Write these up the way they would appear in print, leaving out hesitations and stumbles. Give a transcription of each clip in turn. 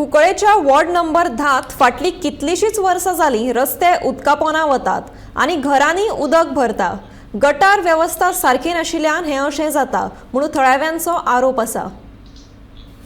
कुंकळेच्या ward number 10त फाटलीं कितलींशींच वर्सां जालीं रस्ते उदका पोंदा वतात आनी घरांनी उदक भरता. गटार वेवस्था सारकी नाशिल्ल्यान हें अशें जाता म्हणून थळाव्यांचो आरोप आसा.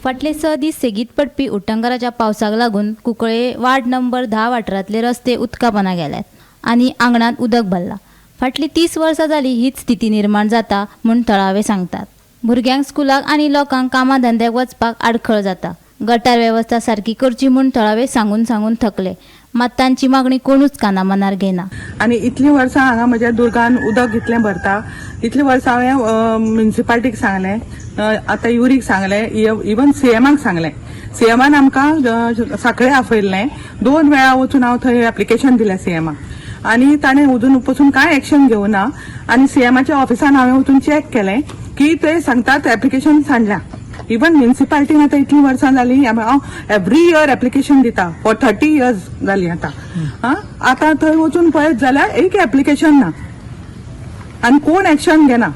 फाटले 6 दीस सेगीत पडपी उटंगाराच्या पावसाक लागून कुंकळे वार्ड नंबर 10 वाठारांतले रस्ते उदका पोंदा गेल्यात आनी आंगणांत उदक भरलां. फाटलीं 30 वर्सां जालीं हीच स्थिती निर्माण जाता म्हूण थळावे सांगतात. भुरग्यांक स्कुलाक आनी लोकांक कामा धंद्याक वचपाक आडखळ जाता. गटार वेवस्था सारकी करची म्हूण थळावे सांगून सांगून थकले, मात तांची मागणी कोणूच कानामनार घेना. आनी इतलीं वर्सां हांगा म्हज्या दुर्गान उदक इतलें भरता, इतलीं वर्सां हांवें म्युनिसिपालिटीक सांगलें, आतां युरीक सांगलें, इवन सीएमाक सांगलें. सीएमान आमकां साखळे आपयल्लें, 2 वेळा वचून हांव थंय एप्लिकेशन दिलें सीएमाक आनी ताणें अजून पसून कांय एक्शन घेवना. आनी सीएमाच्या ऑफिसान हांवें वचून चॅक केलें की ते सांगतात एप्लिकेशन सांडल्या. इवन म्युनिसिपालिटीन आतां इतलीं वर्सां जालीं हांव एवरी इयर एप्लिकेशन दिता, फॉर 30 इयर्स जालीं आतां. आतां थंय वचून पळयत जाल्यार एक एप्लिकेशन ना आनी कोण एक्शन घेना.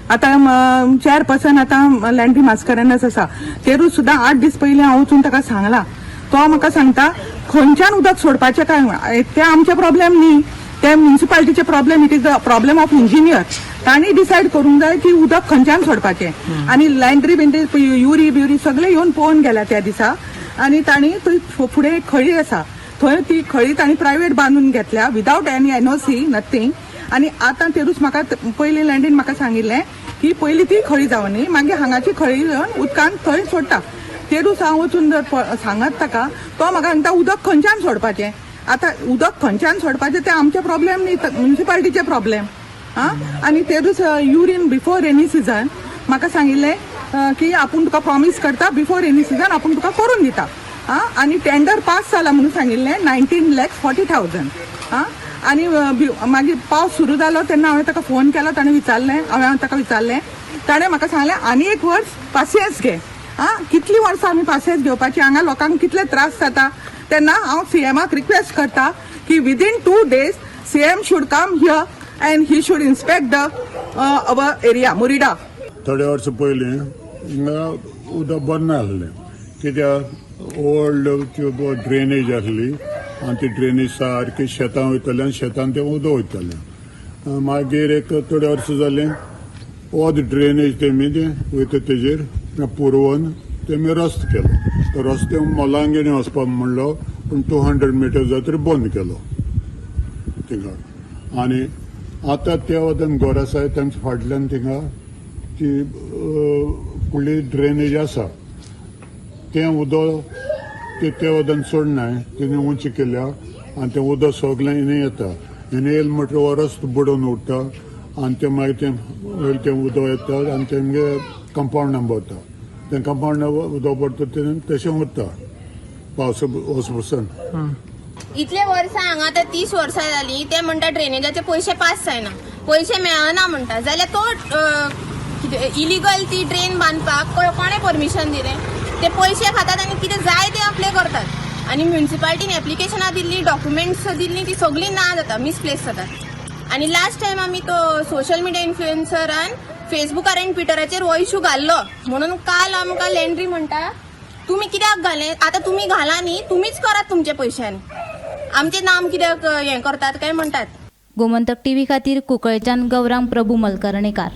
आतां चेअरपर्सन आतां लँड्री मास्करेनस आसा, तेरूच सुद्दां 8 दीस पयलीं हांव वचून ताका सांगलां, तो म्हाका सांगता खंयच्यान उदक सोडपाचें काय तें आमचें प्रॉब्लेम न्ही, ते म्युनिसिपालिटीचे problem. It is the problem of engineer. तांणी डिसायड करूंक जाय की उदक खंयच्यान सोडपाचें. आनी लँड्री बिंड्री युरी बियुरी सगळे येवन पळोवन गेल्या त्या दिसा आनी तांणी थंय फुडें एक खळी आसा, थंय ती खळी तांणी प्रायवेट बांदून घेतल्या विदावट एनी एनओसी नथींग. आनी आतां तेरूच म्हाका पयलीं लँडीन म्हाका सांगिल्लें की पयलीं ती खळी जावनी, मागीर हांगाची खळी येवन उदकान थंय सोडटा. तेरूच हांव वचून जर सांगत ताका, तो म्हाका सांगता उदक खंयच्यान सोडपाचें. आतां उदक खंयच्यान सोडपाचें तें आमचें प्रॉब्लेम न्ही, म्युनिसिपालिटीचें प्रॉब्लेम. आं, आनी तेरूच युरीन बिफोर रेनी सिजन म्हाका सांगिल्लें की आपूण तुका प्रॉमीस करता, बिफोर रेनी सिजन आपूण तुका करून दिता. आं, आनी टेंडर पास जाला म्हणून सांगिल्लें 19,40,000. आं, आनी मागीर पावस सुरू जालो तेन्ना हांवें ताका फोन केलो, ताणें विचारलें, हांवें ताका विचारलें, ताणें म्हाका सांगलें आनी एक वर्स पासियेंस घे. आं, कितलीं वर्सां आमी पासियेंस घेवपाची? हांगा लोकांक कितले त्रास जाता. तेन्ना हांव सीएमाक रिक्वेस्ट करता की within 2 days CM should come here and he should inspect the our area Murida. थोडे वर्सां पयलीं हिंगा उदक बंद नासलें, कित्याक ओल्ड त्यो ड्रेनेज आसली आनी ती ड्रेनेज सारकी शेतां वयताली आनी शेतान तें उदक वयतालें. मागीर एक थोडे वर्सां जालीं ऑद ड्रेनेज तेमी तें वयता तेजेर पुरोवन तेमी रस्तो केलो. तो रस्ते मोलांगेणी वचपाक म्हणलो, पूण 200 मिटर जातरी बंद केलो थिंगा. आनी आतां त्या वतान घर आसा तेमच्या फाटल्यान थिंगा ती फुडली ड्रेनेज आसा, तें उदक ते त्या वतान सोडनाय, तेणी उंची केल्या आनी तें उदक सगळें हिने येता. हिने येयलें म्हणटकीर हो रस्तो बुडोवन उरता आनी तें मागीर तें वयलें तें उदक येता आनी तेमगे कंपावंडान भरता. तें कंपावंडान उदक भरता तें तशें उरता पावस वच पसून. इतले वर्सां हांगा आतां 30 वर्सां जालीं, ते म्हणटा ड्रेनेजाचे पयशे पास जायना, पयशे मेळना म्हणटा, जाल्यार तो कितें इलिगल ती ड्रेन बांदपाक कोणें परमिशन दिलें? ते पयशे खातात आनी कितें जाय ते आपले करतात. आनी म्युनिसिपालिटीन एप्लिकेशनां दिल्ली, डॉक्युमेंट्स दिल्ली, ती सगळीं ना जाता, मिसप्लेस जातात. आनी लास्ट टायम आमी तो सोशल मिडिया इन्फ्लुएन्सरान फेसबुकार आनी ट्विटराचेर हो इशू घाल्लो म्हणून काल आमकां लँड्री म्हणटा तुमी कित्याक घालें, आतां तुमी घाला न्ही, तुमीच करात तुमच्या पयशांनी, आमचें नाम कित्याक हें करतात काय म्हणटात. गोमंतक टीव्ही खातीर कुंकळेच्यान गौरांग प्रभू मलकर्णेकार.